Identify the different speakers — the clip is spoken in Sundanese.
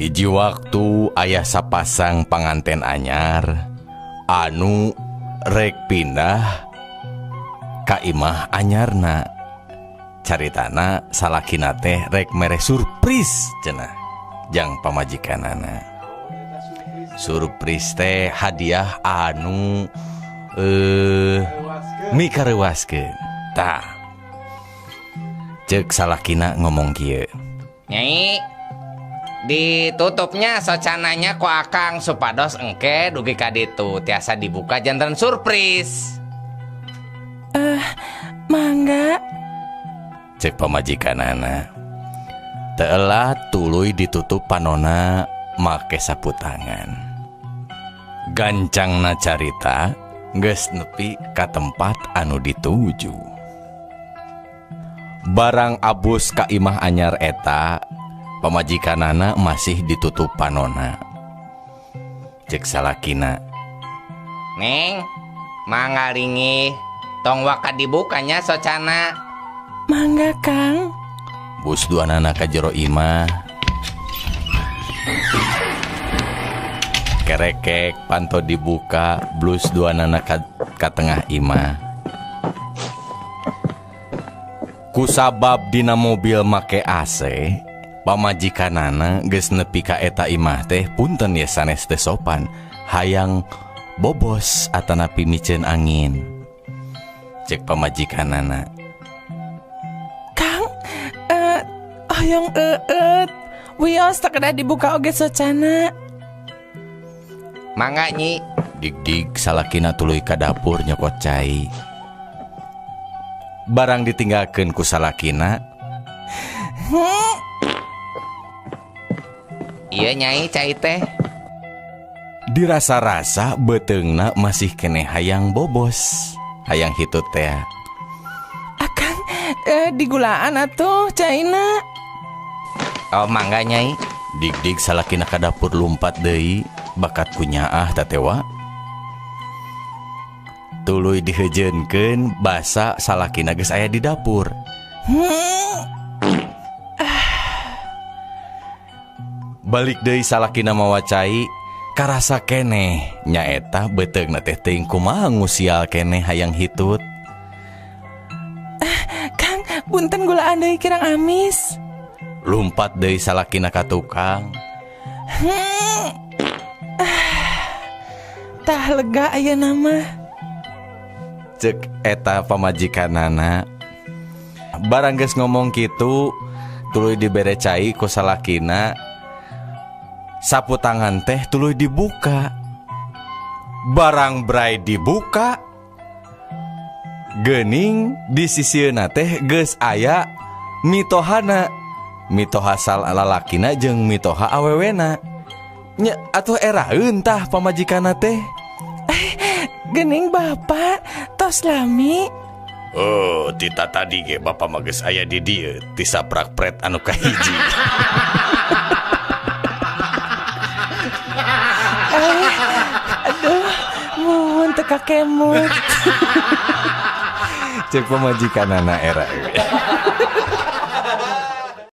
Speaker 1: Hiji waktu aya sapasang panganten anyar anu rek pindah ka imah anyarna. Caritana salakina teh rek mere surprise cenah jang pamajikanana. Surprise teh hadiah anu mikareuwaskeun. Tah. Ceuk salakina ngomong kieu.
Speaker 2: Nyai, ditutupnya socananya ku akang supados engke dugi ka ditu tiasa dibuka janten surprise.
Speaker 3: Mangga.
Speaker 1: Cek pamajikanana. Teu elah tuluy ditutup panona make sapu tangan. Gancangna carita geus nepi ka tempat anu dituju. Barang abus ka imah anyar eta, pamajikanana masih ditutup panona. Cek salakina,
Speaker 2: Neng, mangga ringih, tong waka dibukanya socana.
Speaker 3: Mangga Kang.
Speaker 1: Bus duanana ka jero imah. Kerekek panto dibuka, blus duanana ka tengah imah. Kusabab dina mobil make AC, pamajikanana geus nepi ka eta imah teh punten ye sanes teh sopan, hayang bobos atanapi miceun angin. Cek pamajikanana,
Speaker 3: Kang, hoyong eueut, wios teu kedah dibuka oge socana.
Speaker 2: Mangga nyi.
Speaker 1: Dig-dig salakina tuluy ka dapur nyokot cai. Barang ditinggalkeun ku salakina.
Speaker 2: Iya nyai cai teh.
Speaker 1: Dirasa-rasa beuteungna masih keneh hayang bobos, hayang hitut teh.
Speaker 3: Akang digulaan atuh caina.
Speaker 2: Oh mangga nyai.
Speaker 1: Dig-dig salakina ka dapur lumpat deui, bakat kunyaah tatewa. Tuluy diheujeunkeun basa salakina geus aya di dapur. Balik deui salakina mawa cai, karasa keneh nyaeta beuteungna teh teuing kumaha ngusial keneh hayang hitut.
Speaker 3: Kang, punten gulaan deui kirang amis.
Speaker 1: Lumpat deui salakina ka tukang.
Speaker 3: Tah lega ayeuna mah.
Speaker 1: Cek eta pamajikanana. Barang geus ngomong kitu, tuluy dibere cai ku salakina. Sapu tangan teh tuluy dibuka. Barang brai dibuka, geuning di sisieuna teh geus aya mitohana. Mitoha salalakina jeung mitoha awewena. Nya atuh eraeun tah pamajikanna teh.
Speaker 3: Gening bapak tos lami.
Speaker 1: Oh, tita tadi ge bapak mah geus aya di dieu ti saprak pret anu kahiji.
Speaker 3: Aduh, mun teu kakemut.
Speaker 1: Cek pamajikanana era.